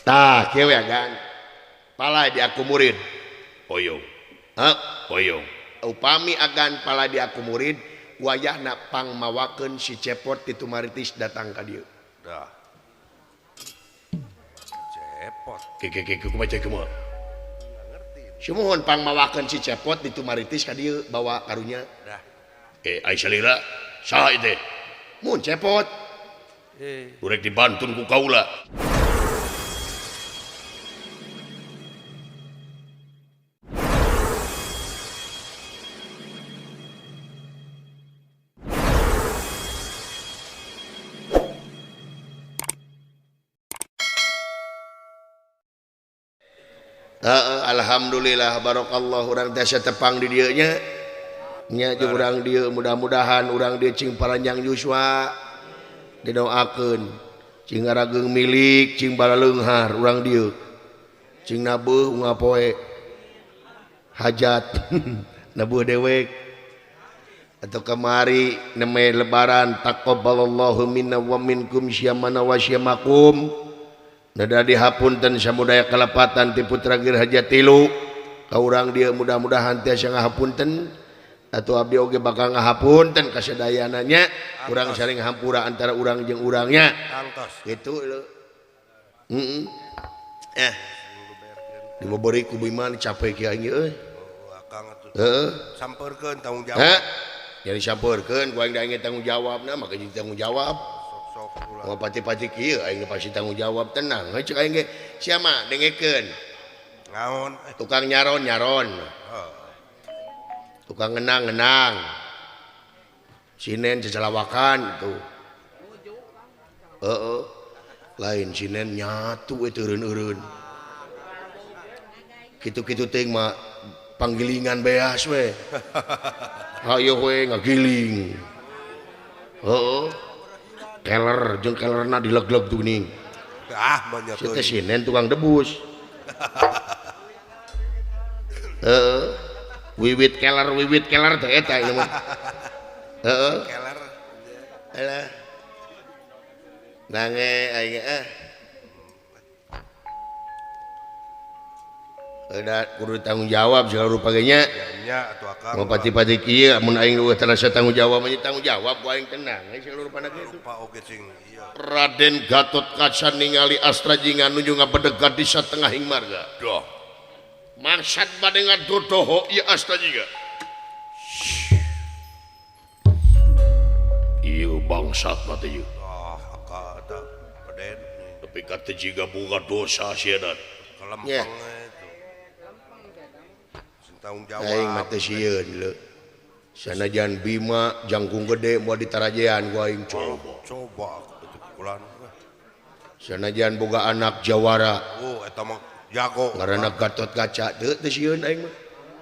Tah kieu we agan. Pala di aku murid. Hoyong. Hah? Hoyong. Upami agan pala di aku murid wayahna pangmawakeun si Cepot ti Tumaritis datang ka dieu. Dah. Cepot. Ke kumaha cek kumaha? Sumuhun pangmawakeun si Cepot di Tumaritis ka dieu bawa karunya. Dah. Ai salira saha ieu teh? Mun Cepot. Urek dibantun ku kaula. Alhamdulillah barokallah urang tiasa tepang di dieu nya. Nya jeung urang dieu mudah-mudahan urang dieu cing paranjang yuswa didoakeun cing ngarageung milik cing balaleunghar urang dieu cing nabeuh unggal poe hajat nabuh dewek atau kamari neme lebaran taqabbalallahu minna wa minkum syamana wa syamakum. Nada dihapunten samudaya kalepatan ti putra Girhaja tilu ka urang dieu mudah-mudahan tiasa ngahapunten atuh abdi oge bakal ngahapunten ka sadayana nya urang saling hampura antara urang jeung urangnya kitu leuh. Heeh. Dibobori ku Bima capek kieu aing euy. Akang atuh. Heeh. Sampeurkeun tanggung jawab. Heh. Jadi sampeurkeun ku aing da aing tanggung jawabna maka jeung tanggung jawab. Mau pati-pati kieu aing pasti tanggung jawab tenang cek aing ge sia mah dengekeun. Naon? Tukang nyaron nyaron. Tukang ngenang-ngenang. Sinen cecelawakan tuh. Heeh. Lain sinen nyatu we teureun-eureun. Kitu-kitu teuing mah panggilingan beas we. Hayo we ngagiling. Heeh. Keler jeung kelerna dileg-leg tuh geuning. Ah, mah Si teh sinen tukang debus. Heeh. Wiwit keler teh eta ieu mah. Heeh. Keler. Alah. Nange aing ah. Udah kudu tanggung jawab segala rupa ge nya. Nya atuh akang. Mau pati-pati kieu mun aing eueuh terasa tanggung jawab mah tanggung jawab ku aing tenang segala rupana kitu. Rupa oge cing ieu. Raden Gatot Kaca ningali Astra Jingga nuju ngabedegad di satengahing marga. Doh. Maksad bade ngadodoho ieu Astra Jingga. Ieu bangsat mah teh ieu. Ah, akang eta Raden. Tapi ka teh jiga boga dosa sieun. Kelempeng. Tanggung jawab. Aing mah teh sieun leuh. Sanajan Bima jangkung gede moal ditarajean ku aing coba. Coba atuh pukulan. Sanajan boga anak jawara. Oh eta mah jago. Ngaranna Gatot Kaca teu teu sieun aing mah.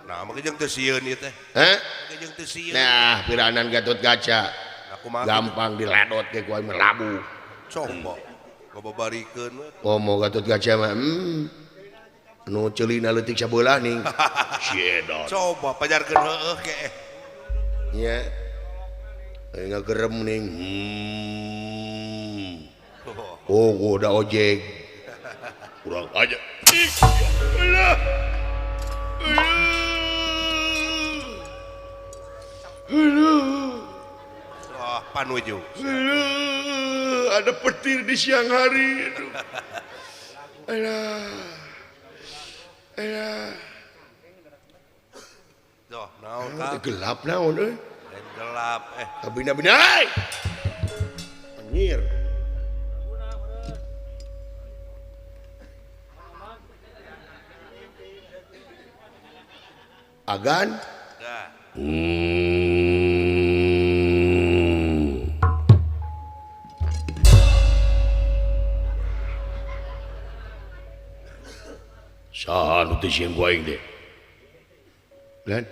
Nah, mah jeung teu sieun ieu teh. Hah? Jeung teu sieun. Nah, piranan Gatot Kaca. Nah, kumaha? Gampang diledot ge ku aing mah labuh. Coba. Ngababarikeun we. Komo Gatot Kaca mah. Nu ceulina leutik sabelah ning. Si edan. Coba pajarkeun heueuh ke. Nya. Aing ngagerem ning. Oh, gua da ojek. Kurang aja. Ih, alah. Alah. Wah, panuju. Alah, ada petir di siang hari. Aduh. Alah. Alah. Doh, naon Kang? Gelap naon euy? Lain gelap eh. Kabina-bina. Anjir. Agan? Dah. Saha nu teu sieun ku aing teh? Lan?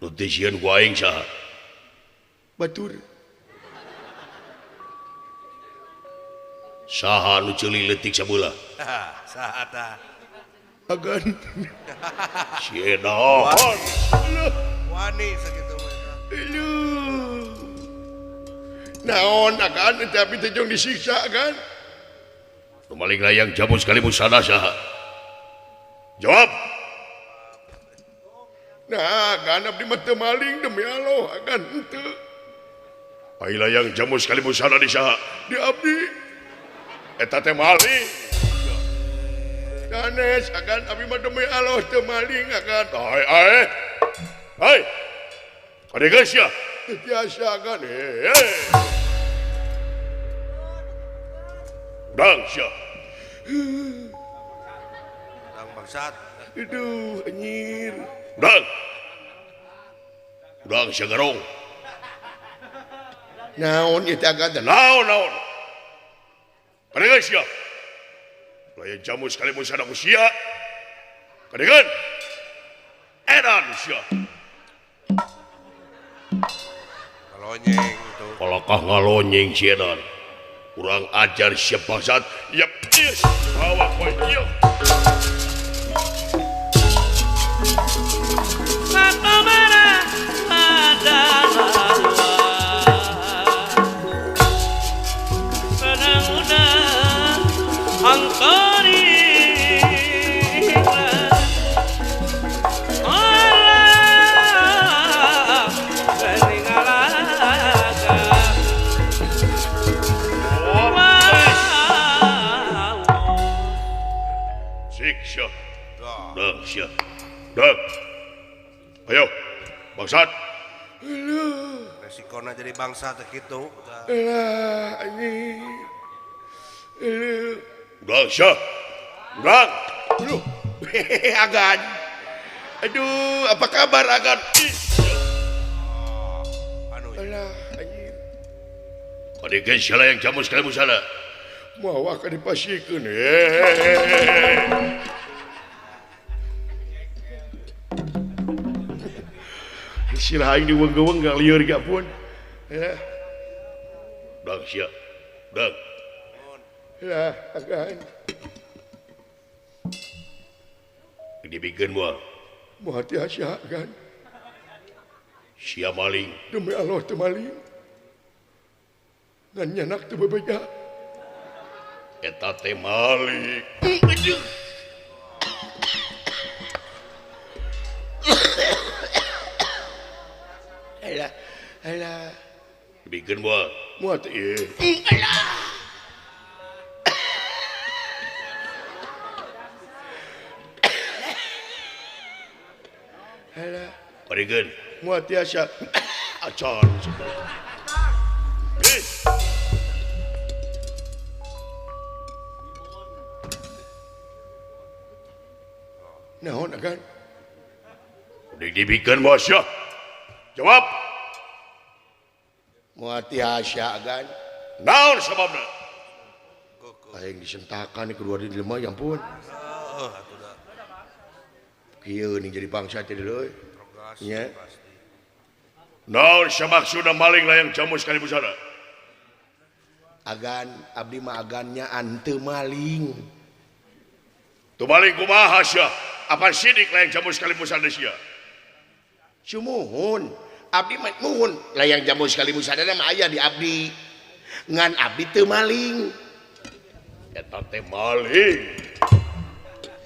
Nu teu sieun ku aing saha? Batur. Saha nu ceuli leutik sabelah? Saha tah? Agan. Si edan. Wani sakitu mah. Aduh. Naon agan teh abi teh jong disiksa agan. Nu maling layang jamus kali busana saha? Jawab. Nah, kan abdi mah teu maling demi Allah, agan henteu. Ai layang jamus kali busana di saha? Di abdi. Eta teh maling. Sanes agan abdi mah demi Allah teu maling agan. Ai ai. Hai. Ade geus ya? Teu tiasa agan. Eh. Udang sia. Udang bangsat. Aduh, anjir. Udang. Udang sia garong. Naon ieu teh agan teh? Naon naon. Kadengeun sia. Layan jamu sekali musana ku sia. Kadengeun. Edan sia. Ngalonyeng tuh. Kalakah ngalonyeng sia edan. Kurang ajar siap bangsat. Yap, yes. Bawa kowe ieu. Dang. Ayo, bangsat. Resikona jadi bangsa teh kitu. Alah, anjing. Udang sia. Udang. Aduh. Agan. Aduh, apa kabar Agan? Anu. Alah, anjing. Kadegeun sia yang jamu sekali musala. Mawa ka dipasikeun. Sila aing diweng-weng gak lieur gak pun. Ya. Dang sia. Dang. Lah, agan. Dibikeun moal. Moal tiasa agan. Sia maling. Demi Allah teu maling. Ngan nyanak teu bebeja. Eta teh maling. Aduh. Alah, alah. Bikeun moal. Moal teh ieu. Alah. Alah. Bikeun. Moal tiasa. Acan. Naon agan? Udah dibikeun moal sia. Jawab. Moal tiasa agan. Naon sababna? Aing disentakan keluar di lemah ya ampun. Heeh atuh da. Kieu nih jadi bangsa teh deui. Nya. Naon samaksudna maling layang jamu sekali busana? Agan abdi mah agannya ante maling. Tu maling kumaha sia? Apa sidik layang jamu sekali busana sia? Sumuhun. Abdi mah muhun layang jamu sekali busana mah aya di abdi. Ngan abdi teu maling. Eta teh maling.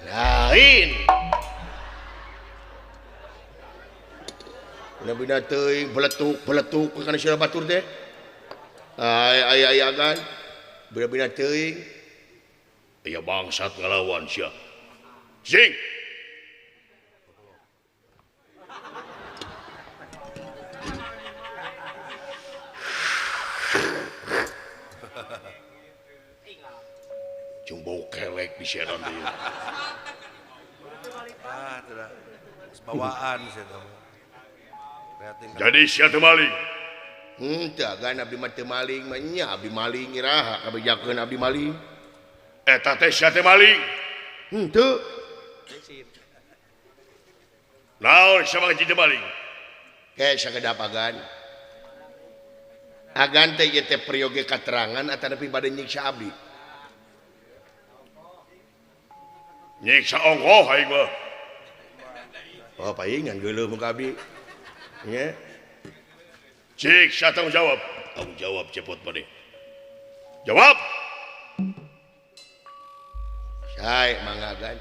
Lain. Bina-bina teuing beletuk-beletuk kana sia batur teh. Ay ay ay agan. Bina-bina teuing. Aya bangsat ngalawan sia. Sing. Jeung bau kelek di sia deui. Ah, teu bawaan sia teh. Jadi sia teu maling. Henteu agan abdi mah teu maling mah nya abdi maling iraha kabejakeun abdi maling. Eta teh sia teh maling. Henteu. Naon sabab jadi maling? Ke sakedap agan. Agan teh ieu teh peryogi katerangan atanapi bade nyiksa abdi. Nyiksa ongkoh aing mah. Oh paingan geuleuh muka abdi. Nya. Cik, saya tanggung jawab. Tanggung jawab cepot maneh. Jawab. Hai mangga gan.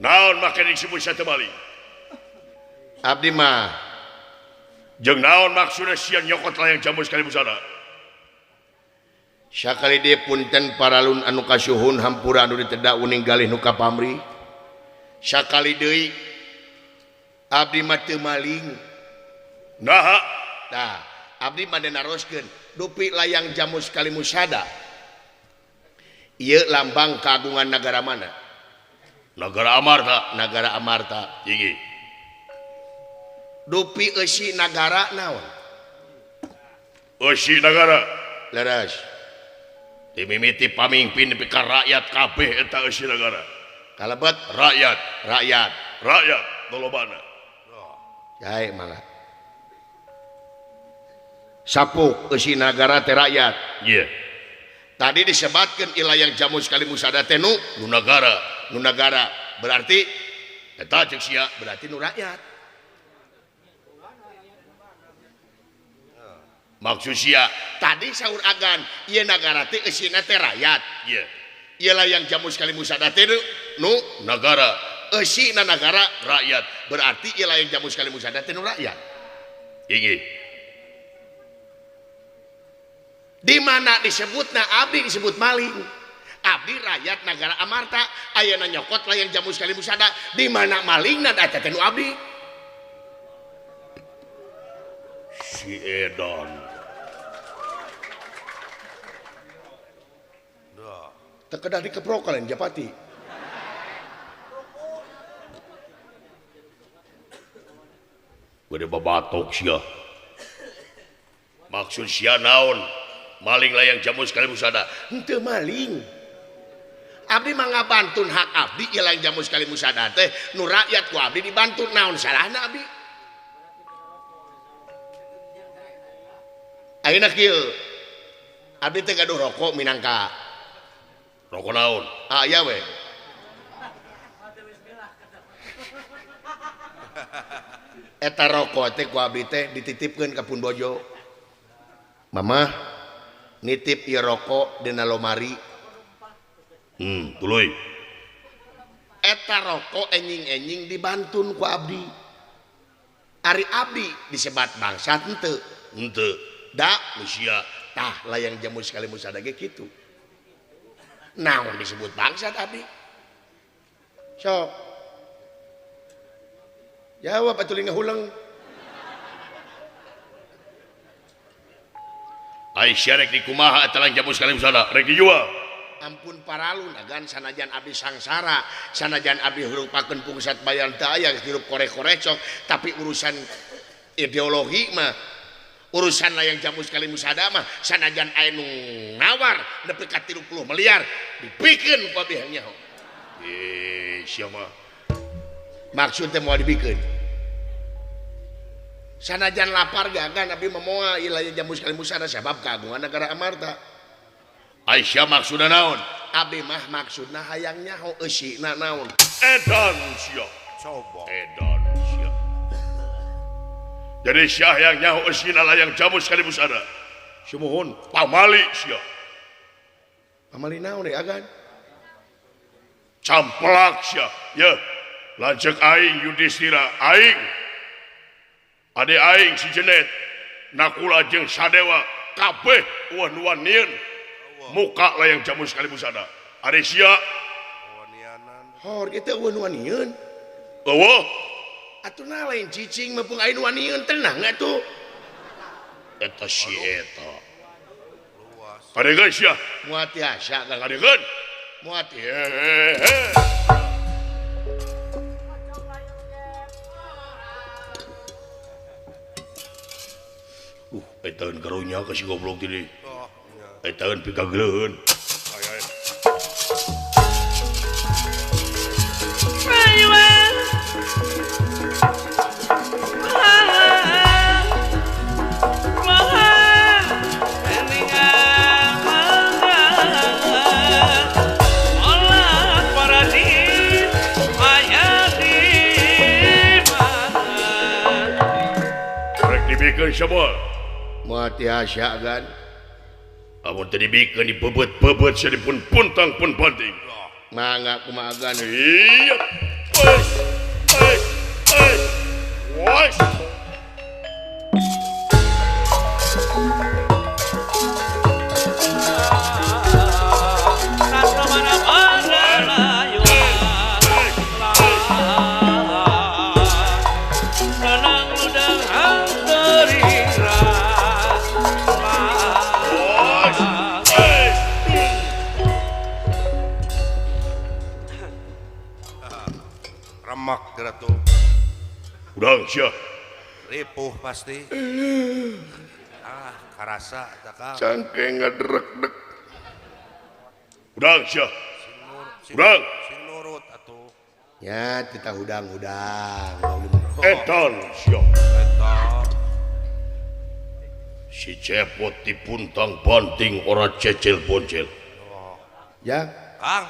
Naon make disebut sia teu maling? Abdi mah jeung naon maksudna sia nyokot layang jamus Kalimusada? Sakali deui punten paralun anu kasuhun hampura anu ditedak uning galih nu kapamrih. Sakali deui abdi mah teu maling. Naha? Tah, abdi mah naroskeun dupi layang jamus Kalimusada. Ieu lambang kagungan nagara mana? Nagara Amarta. Nagara Amarta. Inggih. Dupi eusi nagara naon? Eusi nagara. Leres. Dimimiti pamimpin nepi ka rakyat kabeh eta eusi nagara. Kalebet rakyat, rakyat, rakyat lolobana. Jae mangga. Sapuk eusi nagara teh rakyat. Iya. Tadi disebatkeun ilayang jamus Kalimusada teh nu nagara, nu nagara. Berarti eta ceuk sia berarti nu rakyat. Maksud sia tadi saur agan ieu nagara teh eusina teh rakyat. Iya. Ieu layang jamus Kalimusada teh nu nagara, eusina nagara rakyat. Berarti ieu layang jamus Kalimusada teh nu rakyat. Inggih. Di mana disebutna abdi disebut maling. Abdi rakyat nagara Amarta ayeuna nyokot layang jamus Kalimusada di mana malingna eta teh nu abdi. Si edan. Teu kedah dikeprok kalian Japati. Gede babatok sia. Maksud sia naon? Maling layang jamus Kalimusada. Henteu maling. Abdi mah ngabantun hak abdi ieu layang jamus Kalimusada teh nu rakyat ku abdi dibantu naon salahna abdi? Ayeuna kieu. Abdi teh gaduh rokok minangka. Rokok naon? Ah iya we. Eta rokok teh ku abdi teh dititipkeun ka pun bojo. Mamah nitip ieu rokok dina lomari. Tuluy. Eta rokok enjing-enjing dibantun ku abdi. Ari abdi disebat bangsat henteu. Henteu. Da nu sia. Tah layang jamus Kalimusada ge kitu. Naon disebut bangsat abdi? Sok. Jawab atuh ngahuleng. Ai sia rek dikumaha eta layang jamus Kalimusada? Rek dijual. Ampun paralun agan sanajan abdi sangsara, sanajan abdi hurupakeun pungsat bayan teu aya hirup korek-korecok, tapi urusan ideologi mah urusan layang jamus Kalimusada mah sanajan aya nu ngawar nepi ka 30 miliar dipikeun ku abdi nyaho. Sia mah maksud teh moal dipikeun. Sanajan lapar gagan abdi mah moal ieu layang jamus Kalimusada sabab kagungan nagara Amarta. Ai sia maksudna naon? Abdi mah maksudna hayang nyaho eusina naon. Edan sia. Coba. Edan sia. Jadi sia hayang nyaho eusina layang jamus Kalimusada. Sumuhun pamali sia. Pamali naon deui agan? Camplak sia. Ye, lanceuk aing Yudhistira aing. Ade aing si Jenet, Nakula jeung Sadewa kabeh eueuh nu wanieun muka layang jamus Kalimusada. Ari sia hor kitu eueuh nu wanieun. Eueuh. Atuh na lain cicing mah pung aya nu wanieun tenang atuh. Eta si eta. Padegeun sia. Moal tiasa Kang. Padegeun. Moal tiasa. Eta karunya ka si goblok teh. Eta pikagleuheun. Rek dibikeun semua. Moal tiasa gan. Amun teu dibikeun dibeubeut-beubeut sia dipun puntang pun panting. Mangga kumaha agan. Iya. Wes. Wes. Wes. Wes. Udang sia. Ripuh pasti. Ah, karasa tak. Cangkeng ngadrek-dek. Udang sia. Udang. Sing nurut atuh. Ya, kita hudang-hudang. Edan sia. Eta. Si Cepot dipuntang banting ora cecil boncel. Ya. Kang.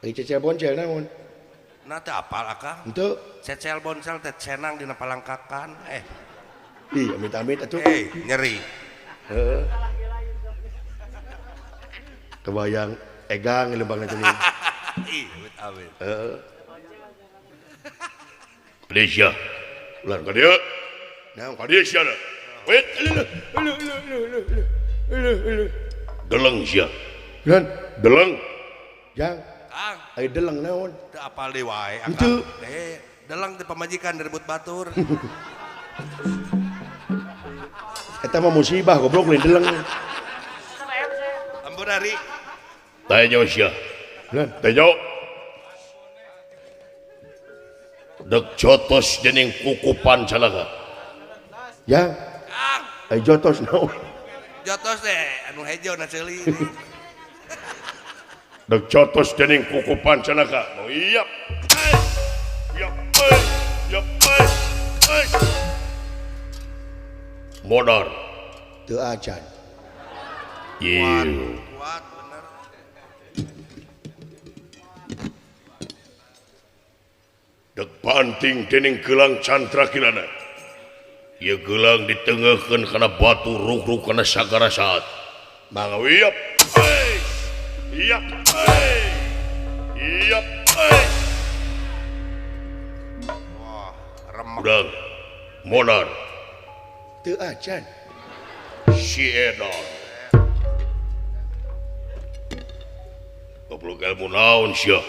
Ai cecil boncel naon? Nah teh apal akang? Henteu. Cecel boncel teh cenang dina palangkakan. Ih, amit-amit atuh. Nyeri. Heeh. Kebayang egang lembangna teh. Ih, amit-amit. Heeh. Ka sia. Ulah ka dieu. Naon ka dieu sia? Wait. Deleng sia. Lan, deleng. Jang. Kang. Ai deleng naon? Teu apal deui wae akang. Deleng teh pamajikan direbut batur. Eta mah musibah goblok lain deleng. Ampun ari. Taejo sia. Lan, taejo. Dek jotos dening kukupan calaga. Ya. Kang. Ai jotos naon? Jotos teh anu hejo na ceuli. Dek jotos dening kukupan canaka. Oh iya. Iya. Iya. Modar. Teu acan. Ieu. Kuat bener. Dek banting dening gelang Chandra Kirana. Ieu gelang ditengeuhkeun kana batu ruk-ruk kana sagara saat. Mangga wieup. Iya, iya, wah, remek. Udang, modar. Teu acan. Si Edan. Goblok ilmu naon sia?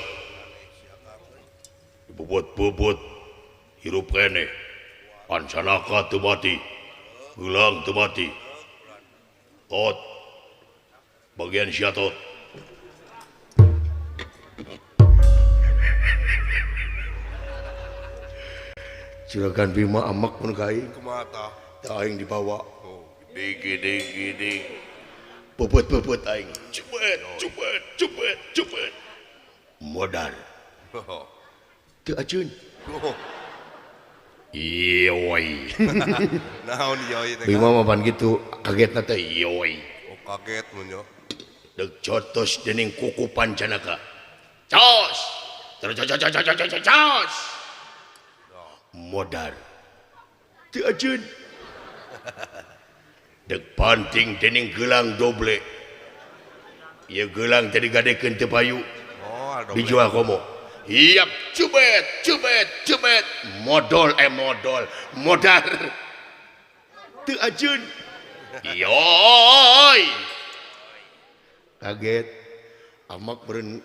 Bobot-bobot hirup keneh. Pancanaka teu mati. Geulang teu mati. Tot. Bagian sia tot. Juragan Bima amek mun ka aing. Kumaha tah? Tah aing dibawa. Oh, digi. Bobot-bobot aing. Cubet, cubet, cubet, cubet. Modar. Teu aceun. Ioi. Naon ioi teh? Bima mah pan kitu, kagetna teh ioi. Oh, kaget mun yo. Dek jotos dening kuku Pancanaka. Cos. Cos. Modar. Teu aceun. Dek panting dening gelang doble. Ieu gelang teh digadekeun teu payu. Oh, dijual komo. Iap, cubet, cubet, cubet. Modol modol, modar. Teu aceun. Yoi. Kaget. Amak beureun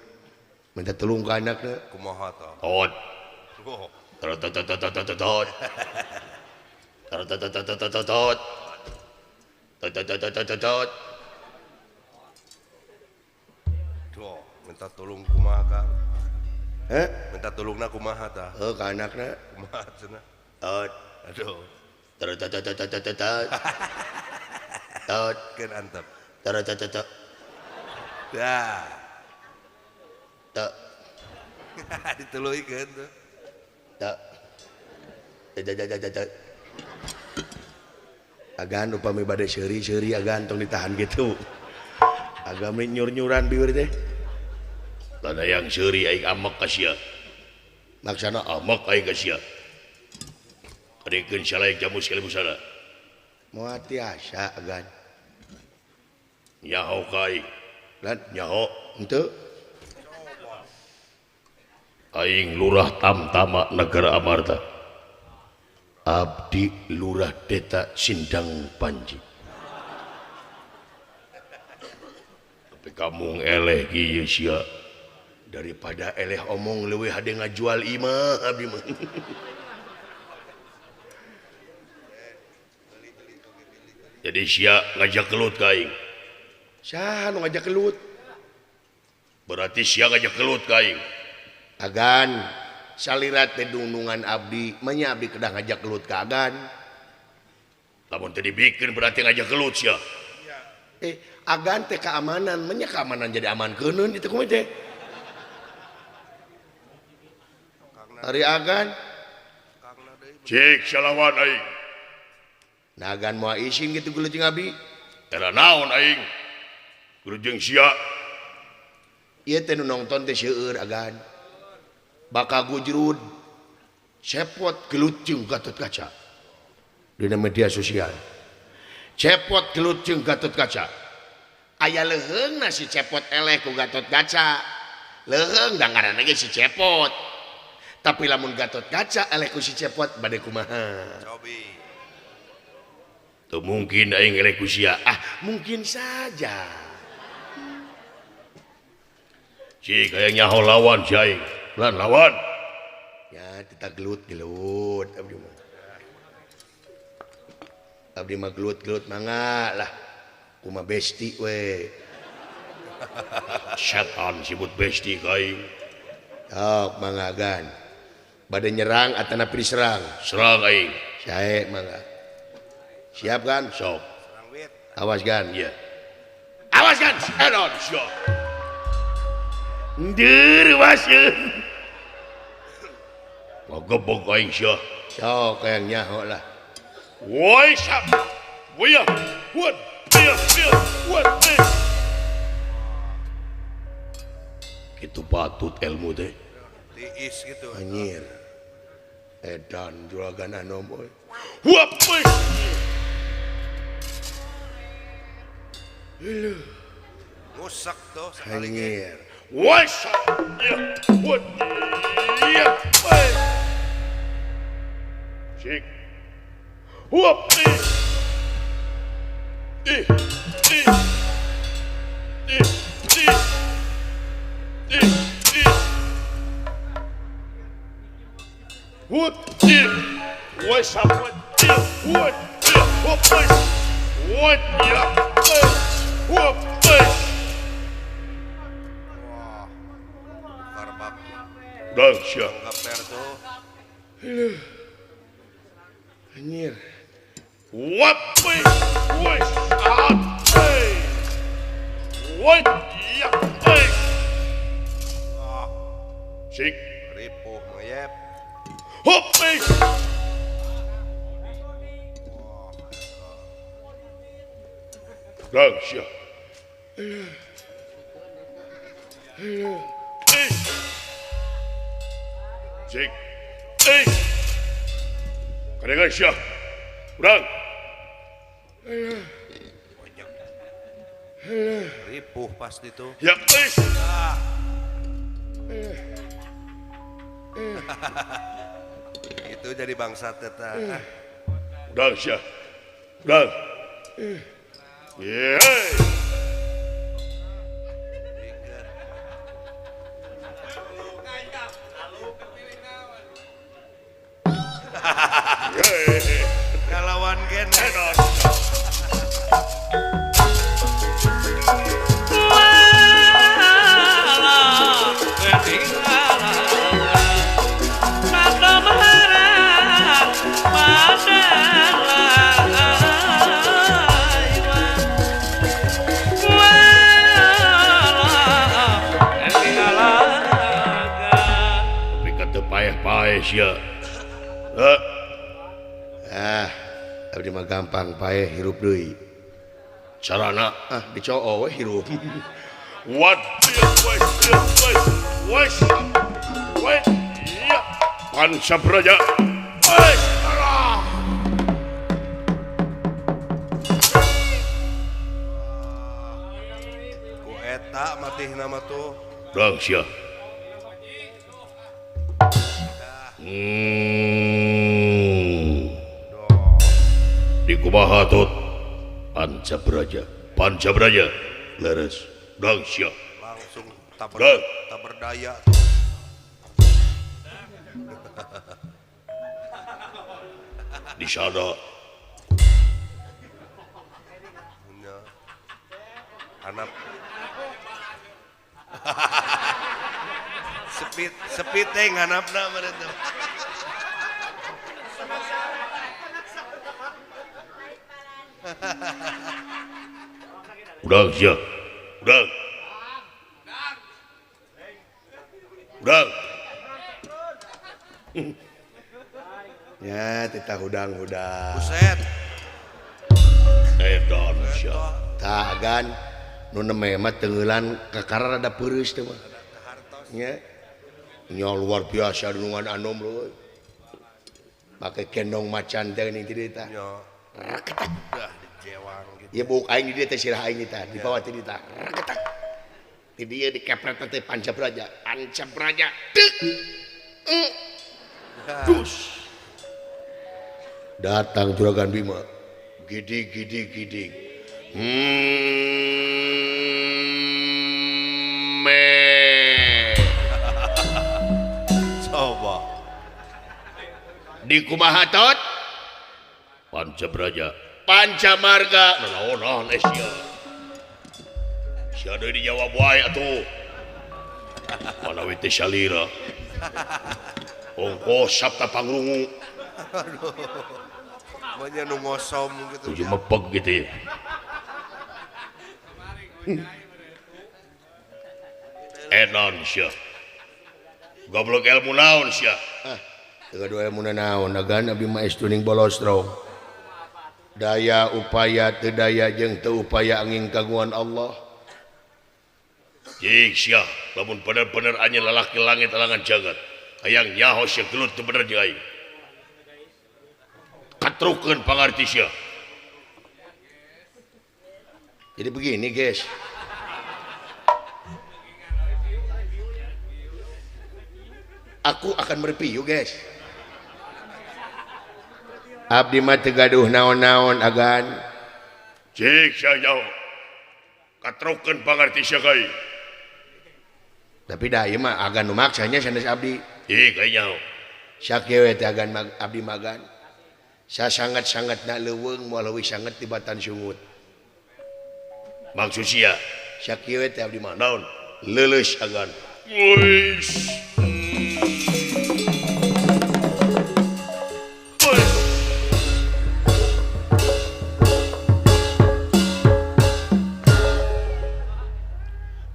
minta tulung ka anakna. Kumaha tah? Tot. Oh. Tot tot tot tot tot tot. Tot tot tot tot tot tot. Tot tot tot tot tot. Duh, minta tulung kumaha Kang? Heh? Minta tulungna kumaha tah? Heuh ka anakna. Kumaha cenah? Tot. Aduh. Tot tot tot tot tot tot. Tot. Keun antep. Tot tot tot tot. Dah. Tot. Dituluykeun tuh. Tak. Tak. Agan upami bade seuri-seuri agan tong ditahan gitu. Agam nyur-nyuran biwir teh. Lada yang seuri aing amek ka sia. Maksana amek aing ka sia. Kadekeun salaik jamu sekali busana. Moal tiasa agan. Nyaho ka aing. Lan nyaho henteu. Aing Lurah Tamtama Negara Amarta. Abdi Lurah Deta Sindang Panji. Tapi kamu eleh kieu sia. Daripada eleh omong leuwih hade ngajual imah abdi mah. Jadi sia ngajak gelut ka aing. Saha nu ngajak gelut? Berarti sia ngajak gelut ka aing. Agan salirat teh dunungan abdi, manya abdi kedah ngajak gelut ka agan. Lamun teu dibikeun berarti ngajak gelut sia. Agan teh keamanan, manya keamanan jadi aman keuneun itu kumaha teh? Ari agan cik salawan aing. Nah agan moal isin kitu gelut jeung abdi. Era naon aing? Gelut jeung sia. Ieu teh nu nongton teh seueur agan. Bakal gujrud cepot gelut jeung Gatot Kaca dina media sosial. Cepot gelut jeung Gatot Kaca. Aya leuheungna si cepot eleh ku Gatot Kaca. Leuheung da ngaranna ge si cepot. Tapi lamun Gatot Kaca eleh ku si cepot bade kumaha? Cobi. Teu mungkin aing eleh ku sia. Ah, mungkin saja. Cik hayang nyaho lawan si aing. Lan lawan. Ya kita gelut-gelut abdi mah. Abdi mah gelut-gelut mangga lah. Kumaha besti we. Setan sibut besti ka aing. Sok mangga gan. Bade nyerang atanapi diserang? Serang aing. Sae mangga. Siap kan? Sok. Awas gan, ya. Awas gan. Enon sok. Ndir wasieun. Ngagebog aing sia. Sok hayang nyaho lah. Woi sap. Wia. Wut. Wia. Wia. Wut. Kitu patut ilmu teh. Tiis gitu. Anjir. Edan juragan anom euy. Huap euy. Heuh. Ngusak tuh sekali. Anjir. What's up? What? Yeah. Cik. Whoop. I. I. I. I. I. I. What? What's up? What? What? What? What? Yeah. Whoop. Dahsyat. Anjir. What? What? What? Cik. Ripuh ngeyep. Hop. Dahsyat. Cik. Kadengan sia. Urang. Ripuh pasti tuh. Ya. Itu jadi bangsa teta. Urang sia. Urang. Yeah. Kalawan gene. Tapi kata paeh-paeh sia. Ah, abdi mah gampang paeh hirup deui. Carana ah dicoo we hirup. What? What? What? Ya. Pancabraja. Ku eta matih nama tuh. Dang sia. Di kumaha tut? Panca Braja. Panca Braja. Leres. Dang sia. Langsung tak berdaya tuh. Di sana. Anak. Sepit teh nganapna meureun teh. Udang sia. Udang. Udang. Ya, titah hudang-hudang. Buset. Edan sia. Tah agan nu neme mah teueulan kakara rada peureus teh mah. Nya. Nya luar biasa dunungan anom leuy. Make kendong macan teh geuning ti dieu tah. Nya. Raketak. Dah dijewang gitu. Ieu buuk aing di dieu teh sirah aing tah, di bawah ti dieu tah. Raketak. Ti dieu dikepret teh Panca Braja. Panca Braja. Deuk. Dus. Datang Juragan Bima. Gidig gidig gidig. Me. Coba. Di kumaha tot? Panca Braja. Panca Marga. Naon-naon sia. Sia deui dijawab wae atuh. Mana we teh salira. Ongko sabta pangrungu. Aduh. Banyak nu ngosom gitu. Tujuh mepeg gitu ya. Edan sia. Goblok ilmu naon sia? Ah, teu gaduh ilmu naon agan abdi mah estuning bolostrong. Daya upaya teu daya jeung teu upaya angin kagungan Allah. Cik sia, lamun bener-bener anjeun lalaki langit alangan jagat. Hayang nyaho sia gelut teu bener jeung aing. Katrukeun pangarti sia. Jadi begini guys. Aku akan mereview guys. Abdi mah teu gaduh naon-naon agan. Cik sia nyaho. Katrukeun pangarti sia ka aing. Tapi dah ieu mah agan nu maksanya sanes abdi. Cik aing nyaho. Sakieu we teh agan abdi magan. Sasangat-sangatna leuweung moal leuwih sangat tibatan sungut. Maksud sia sakieu we teh abdi mah naon? Leuleus agan. Wis.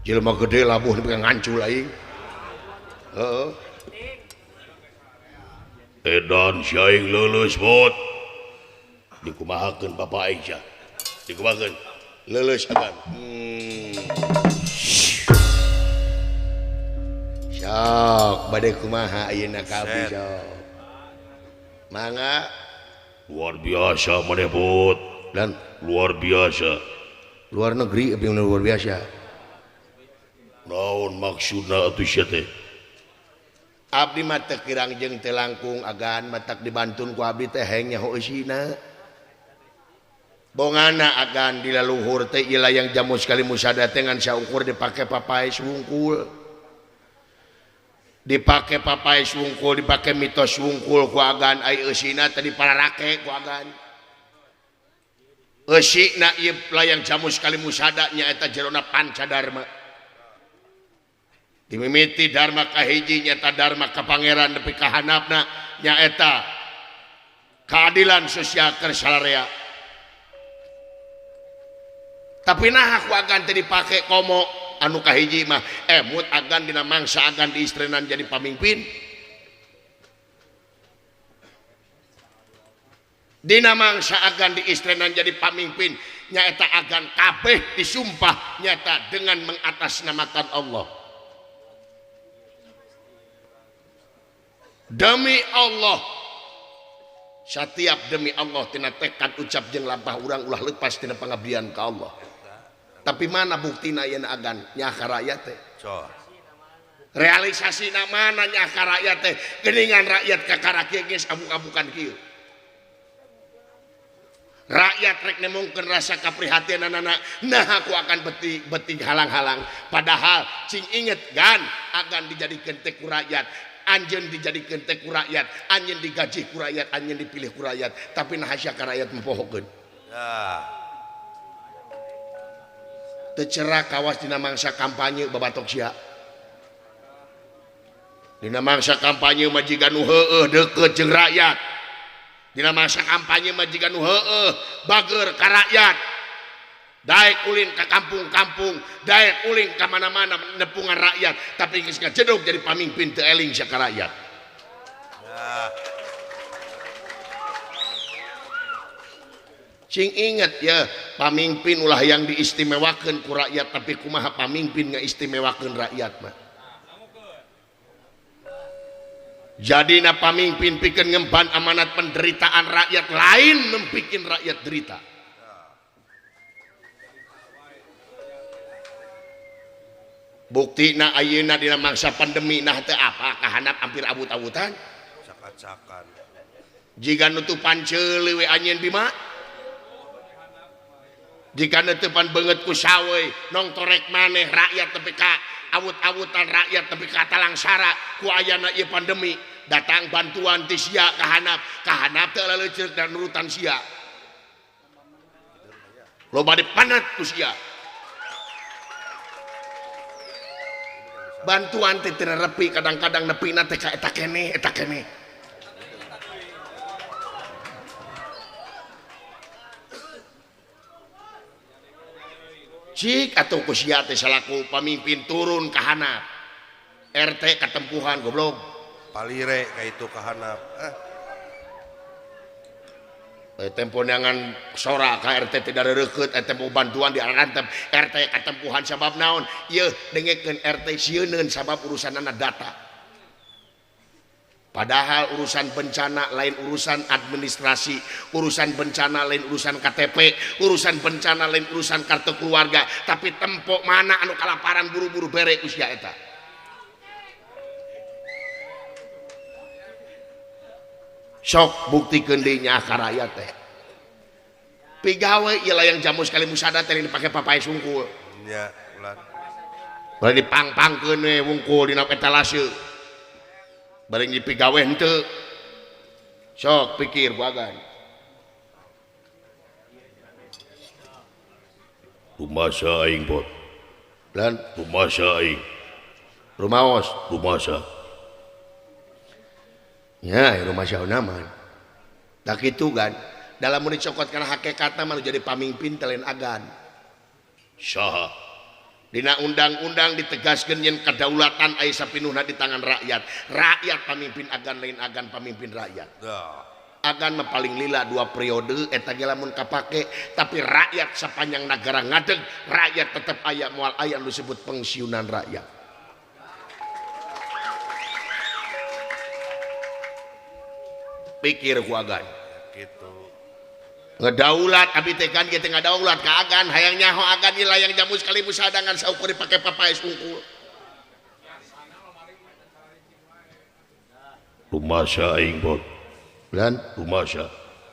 Jelema gede labuh nepi ka ngancul aing. Heeh. Edan si aing leuleus bot. Dikumahakeun bapa aing sia. Dikumahakeun. Leuleus agan. Sok bade kumaha ayeuna ka abdi sok. Mangga. Luar biasa maneh bot. Dan luar biasa. Luar negeri abdi luar biasa. Naon maksudna atuh sia teh? Abdi mah teu kirang jeung teu langkung agan matak dibantun ku abdi teh heng nyaho eusina. Bongana agan di laluhur teh ieu layang jamu sekali musada teh ngan saukur dipake papaes wungkul. Dipake papaes wungkul, dipake mitos wungkul ku agan ai eusina teh dipararake ku agan. Eusina ieu layang jamu sekali musada nyaeta jerona Pancadarma. Dimimiti dharma kahiji nyata dharma ka pangeran nepi ka handapna nyaeta keadilan sosial keur salarea. Tapi nah aku agan teh dipake komo anu kahiji mah emut agan dina mangsa agan diistrenan jadi pamimpin. Dina mangsa agan diistrenan jadi pamimpin nyaeta agan kabeh disumpah nyata dengan mengatasnamakan Allah. Demi Allah, setiap demi Allah tina tekad ucap jeung lampah urang ulah lepas tina pengabdian ka Allah. Tapi mana buktina yeuna agan nya ka rakyat teh? Realisasi mana nya ka rakyat teh geuningan rakyat kakara kieu geus abuk-abukan kieu. Rakyat rek nemongkeun rasa kaprihatinanana nah aku akan beti halang-halang padahal cing inget gan akan dijadikeun teh ku rakyat anjeun dijadikeun teh ku rakyat anjeun digaji ku rakyat anjeun dipilih ku rakyat tapi nah sia ka rakyat mempohokeun. Teu cerak kawas dina mangsa kampanye babatok sia dina mangsa kampanye mah jiga nu heueuh deukeut jeung rakyat. Dina masa kampanye mah jiga nu heueuh bager ka rakyat. Daek ulin ka kampung-kampung, daek ulin ka mana-mana nepungan rakyat, tapi geus ngajedog jadi pamimpin teu eling sia ka rakyat. Cing inget ya, pamimpin ulah yang diistimewakeun ku rakyat, tapi kumaha pamimpin ngaistimewakeun rakyat mah. Jadi na pamimpin pikeun ngemban amanat penderitaan rakyat lain membikin rakyat derita. Bukti na ayeuna dina mangsa pandemi nah teu apa kahanap hampir abut-abutan. Cak-cakan. Jiga nutupan ceuli we anjeun Bima. Jika nutupan beungeut ku sawe nong torek maneh rakyat tepi ka awut-awutan rakyat tepi ka talangsara ku ayana ieu pandemi datang bantuan ti sia kahanap kahanap teu leuceuk dan nurutan sia loba dipanat ku sia bantuan teh teu nepi kadang-kadang nepina teh ka eta keneh eta keneh. Cik atau ku sia teh salaku pamimpin turun kahanap RT katempuhan goblok palire ka itu kahanap tempo neangan sora ka RT tidak reukeut tempo bantuan diarantep RT katempuhan sabab naon ieu dengekeun RT sieuneun sabab urusanana data. Padahal urusan bencana lain urusan administrasi, urusan bencana lain urusan KTP, urusan bencana lain urusan kartu keluarga, tapi tempo mana anu kalaparan buru-buru bere usia eta. Sok buktikeun deui nya ka rakyat teh. Pigawe ieu layang jamu sekali musada teh dipake papae sungkul. Nya, ulah. Bari dipangpangkeun we wungkul dina etalase. Bareng dipigawe henteu. Sok pikir bagan. Rumasa aing bot. Dan rumasa aing. Rumaos, rumasa. Ya, rumasa naman. Tak kitu kan. Dalam mun dicokot kana hakikatna mah jadi pamimpin teh lain agan. Saha? Dina undang-undang ditegaskeun yen kedaulatan aya sapinuhna di tangan rakyat. Rakyat pamimpin agan lain agan pamimpin rakyat. Agan mah paling lila 2 periode eta ge lamun kapake, tapi rakyat sepanjang negara ngadeg, rakyat tetep aya moal aya nu disebut pensiunan rakyat. Pikir ku agan. Gitu. Ngedaulat abi teh kan kieu teh ngadaulat ka agan hayang nyaho agan ieu layang jamu sekali musadangan saukur dipake papaes unggul. Rumasa aing bot. Dan rumasa.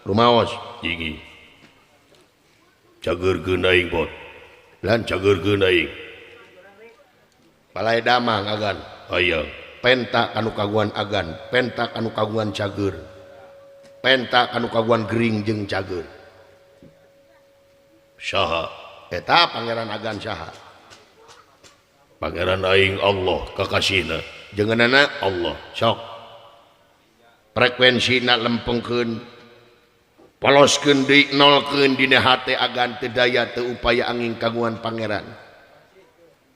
Rumaos tinggi. Cageurkeun aing bot. Dan cageurkeun aing. Balai damang agan. Hayang. Penta kanu kagungan agan, penta kanu kagungan cager. Penta kanu kagungan gering jeung cager. Saha? Eta pangeran agan saha? Pangeran aing Allah kakasihna. Jengenana Allah. Sok. Frekuensina lempengkeun. Poloskeun deui nolkeun dina hate agan teu daya teu upaya angin kagungan pangeran.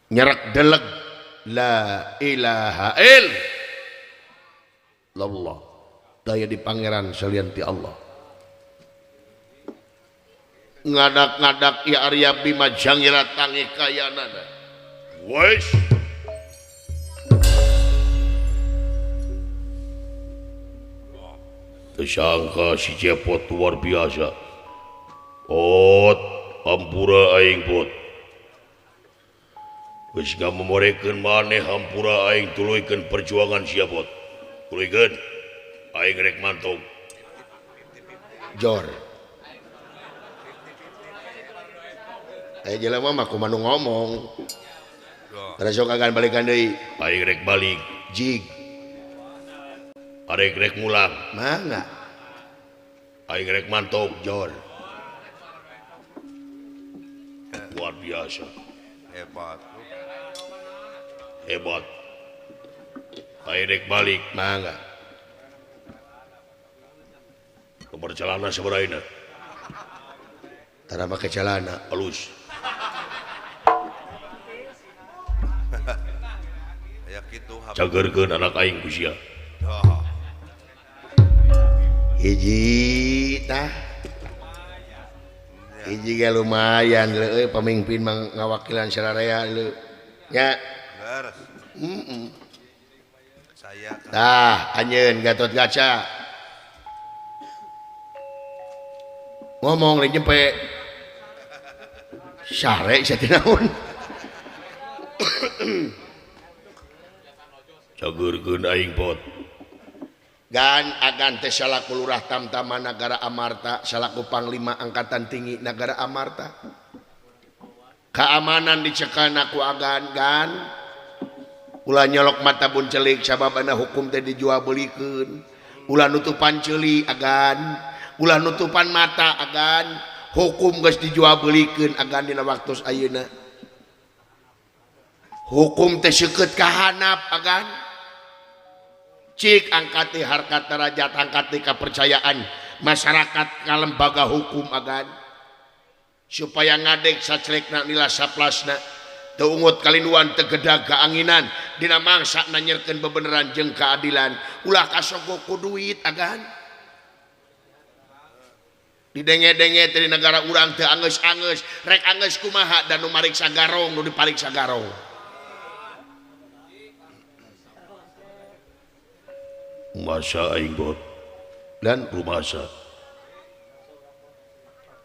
Nyerek deleg la ilaha illallah. Daya di pangeran salian ti Allah. Ngadak-ngadak ya Arya Bima jangira tangi kayanana. Wes. Tersangka si Cepot luar biasa. Pot, ampura aing pot. Geus ngamomorekeun maneh hampura aing tuluykeun perjuangan sia bot. Tuluykeun. Aing rek mantog. Jor. Aya jelema mah kumaha nu ngomong. Tara sok agan balikan deui. Aing rek balik. Jig. Arek rek mulang. Mangga. Aing rek mantog. Jor. Luar biasa. Hebat. Hebat. Aing rek balik. Mangga. Nomor celana sabaraha? Tara make celana. Halus. Aya kitu. Cageurkeun anak aing ku sia. Hiji tah. Hiji ge lumayan leuh pamimpin mah ngawakilan sararea leuh. Nya. Leres. Heeh. Saya tah anjeun Gatot Kaca. Ngomong lain nyempe. Sare sia teh naon. Cageurkeun aing pot. Gan agan teh salaku lurah tamtama Nagara Amarta, salaku panglima angkatan tinggi Nagara Amarta. Keamanan dicekana ku agan gan. Ulah nyolok mata bun celik sababana hukum teh dijual belikeun. Ulah nutupan ceuli agan, ulah nutupan mata agan. Hukum geus dijual belikeun agan dina waktu ayeuna. Hukum teh seukeut ka handap agan. Cik angkati harkat derajat angkati kepercayaan masyarakat ka lembaga hukum agan supaya ngadeg sacelekna nila saplasna teu ungut kalinduan teu gedag kaanginan dina mangsa nanyerkeun bebeneran jeung keadilan ulah kasogok ku duit agan didenge-denge teh di negara urang teu angeus-angeus rek angeus kumaha dan nu mariksa garong nu dipariksa garong. Masa aing bot dan rumasa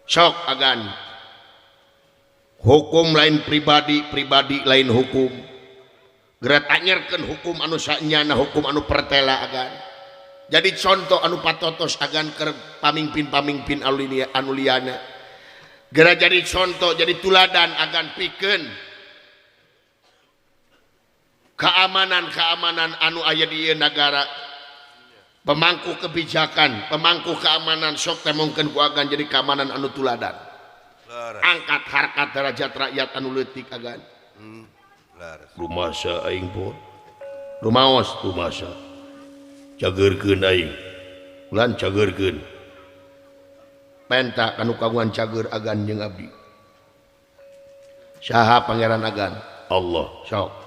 sok agan hukum lain pribadi, pribadi lain hukum. Geura anyerkeun hukum anu sanyana hukum anu pertela agan. Jadi contoh anu patotos agan keur pamimpin-pamimpin anu liana. Geura jadi contoh jadi tuladan agan pikeun keamanan-keamanan anu aya di ieu nagara. Pemangku kebijakan, pemangku keamanan sok temongkeun ku agan jadi keamanan anu tuladan. Angkat harkat derajat rakyat anu leutik agan. Rumasa aing pot. Rumaos rumasa. Cageurkeun aing. Ulan cageurkeun. Penta kanu kagungan cager agan jeung abdi. Saha pangeran agan? Allah. Sok.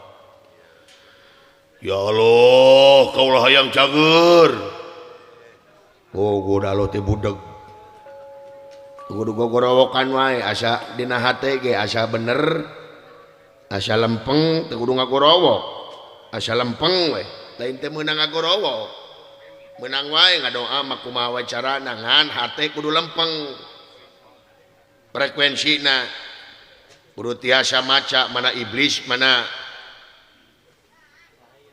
Ya Allah, kaulah hayang cager. Oh, goda lo teh budeg. Kudu gogorowokan wae asa dina hate ge asa bener. Asa lempeng teu kudu ngagorowok. Asa lempeng we, lain teh meunang ngagorowok. Meunang wae ngadoa mah kumaha wae carana ngan hate kudu lempeng. Frekuensina kudu tiasa maca mana iblis mana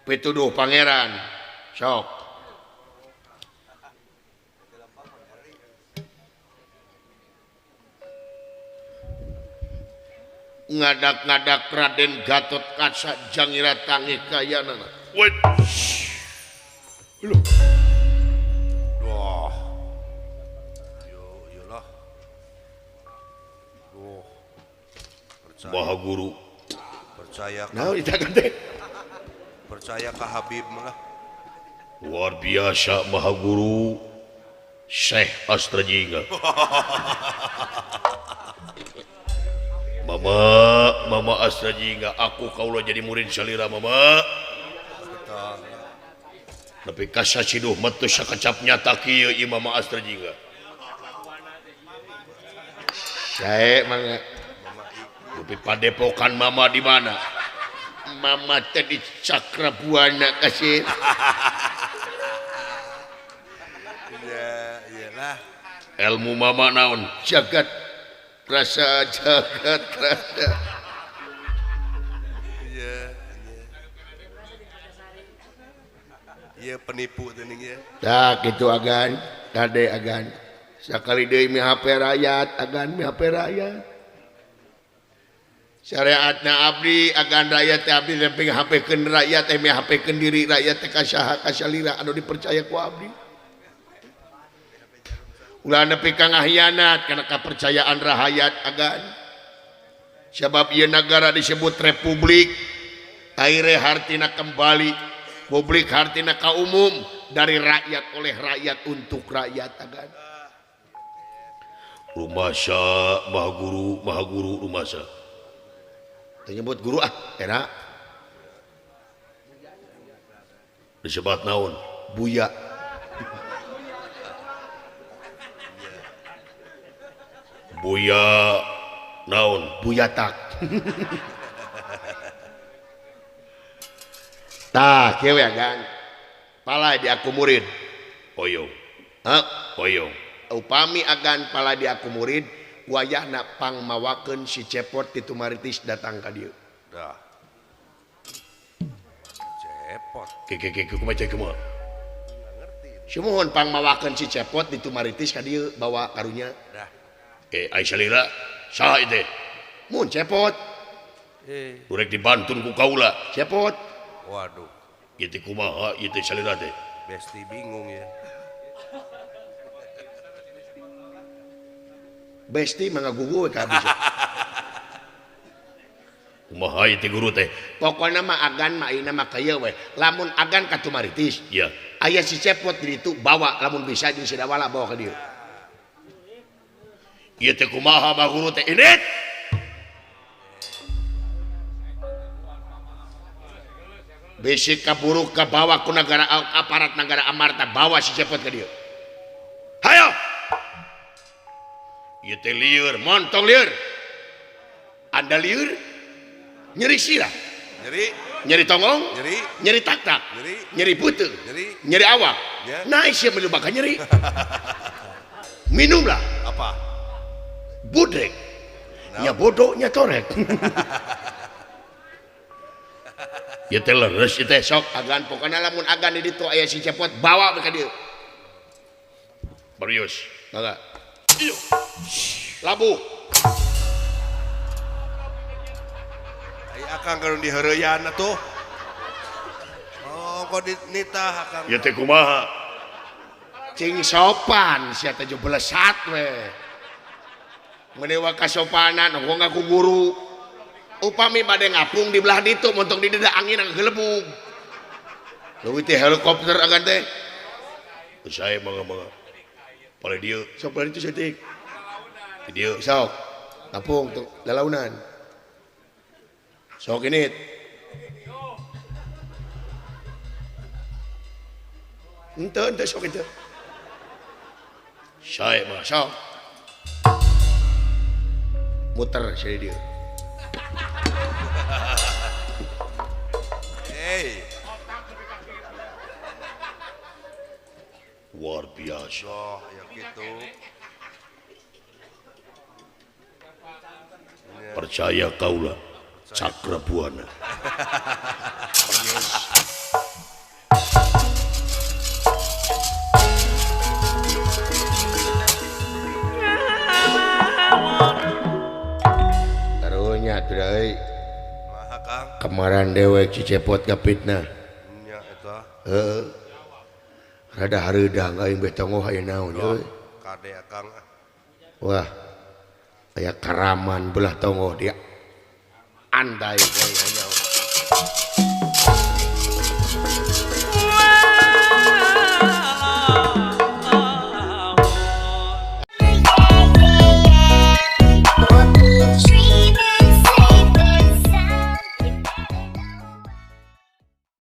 pituduh pangeran. Sok. Ngadak-ngadak Raden Gatot Kaca jangira tangi kayanana. Wait. Loh. Wah. Yo iyalah. Oh. Percaya. Maha Guru. Percaya. Naon ditakan teh? Percaya ke Habib malah. Luar biasa Maha Guru Syekh Astrajinga. Mama, Mama Astrajinga, aku kaulah jadi murid salira Mama. Tapi kasasiduh metu sakecap nyata kieu ieu Mama Astrajinga. Sae mangga. Tapi padepokan Mama di mana? Mama teh di Cakra Buana kasih. Ya, iyalah. Ilmu Mama naon? Jagat rasa, jagat rasa. Ieu penipu teuing ieu. Tah kitu agan, kade agan. Sakali deui mi HP rakyat, agan mi HP rakyat. Syariatna abdi agan rakyat teh abdi lempeng HP-keun rakyat eh mi HP-keun diri rakyat teh ka saha ka salira anu dipercaya ku abdi. Ulah nepi ka ngahianat kana kapercayaan rahayat agan. Sebab ieu nagara disebut republik, aire hartina kembali, publik hartina ka umum, dari rakyat oleh rakyat untuk rakyat agan. Rumasa maha guru rumasa. Teu nyebut guru ah era. Disebat naon? Buya. Buya naon? Buyatak. Tah kieu we agan. Pala di aku murid. Hoyong. Hah? Hoyong. Upami agan pala di aku murid wayahna pangmawakeun si Cepot ti Tumaritis datang ka dieu. Dah. Cepot. Ke kumaha cek kumaha? Sumuhun pangmawakeun si Cepot di Tumaritis ka dieu bawa karunya. Dah. Ai salira saha ieu teh? Mun Cepot. Urek dibantun ku kaula. Cepot. Waduh. Ieu teh kumaha ieu teh salira teh? Besti bingung ya. Besti mah ngagugu we ka abdi. Kumaha ieu teh guru teh? Pokona mah agan mah ayeuna mah kieu we. Lamun agan ka Tumaritis, iya. Aya si Cepot di ditu bawa lamun bisa jeung si Dawala bawa ka dieu. Ieu teh kumaha mah guru teh? Indit. Bisi kaburuk kabawa ku nagara aparat nagara Amarta bawa si Cepot ka dieu. Hayo. Ieu teh lieur, montong lieur. Anda lieur? Nyeri sirah. Nyeri. Nyeri tonggong? Nyeri. Nyeri tak-tak. Nyeri. Nyeri peuteung. Nyeri. Nyeri awak. Ya. Nah, sia mah bakal nyeri. Minumlah. Apa? Budrek. No. Nya bodoh nya torek. Ieu teh leres ieu teh sok agan pokona lamun agan di ditu aya si Cepot bawa ka dieu. Barius. Mangga. Iyo. Labuh. Ai akang keur diheureuyan atuh. Oh, kok dinitah akang. Ieu teh kumaha? Cing sopan sia teh belesat we. Menewa kasopanan ongko ngaku guru. Upami bade ngapung di belah ditu montong di dieu angin ngagelebug. Leuwih teh helikopter agan teh. Saya mangga-mangga. Pale dieu, sok pale ditu saeutik. Di dieu sok. Ngapung tuh lalaunan. Sok ini. Ente ente sok itu. Saya mah sok. Muter saya dia. Hey. Luar biasa. Oh, ya gitu. Percaya kaulah Cakra Buana. Karunya deui. Kemaran dewek si Cepot kapitnah. Nya eta. Heeh. Rada hareudang aing beh tongoh aya naon euy. Kade akang. Wah. Aya karaman belah tongoh dia. Andai we nyaho.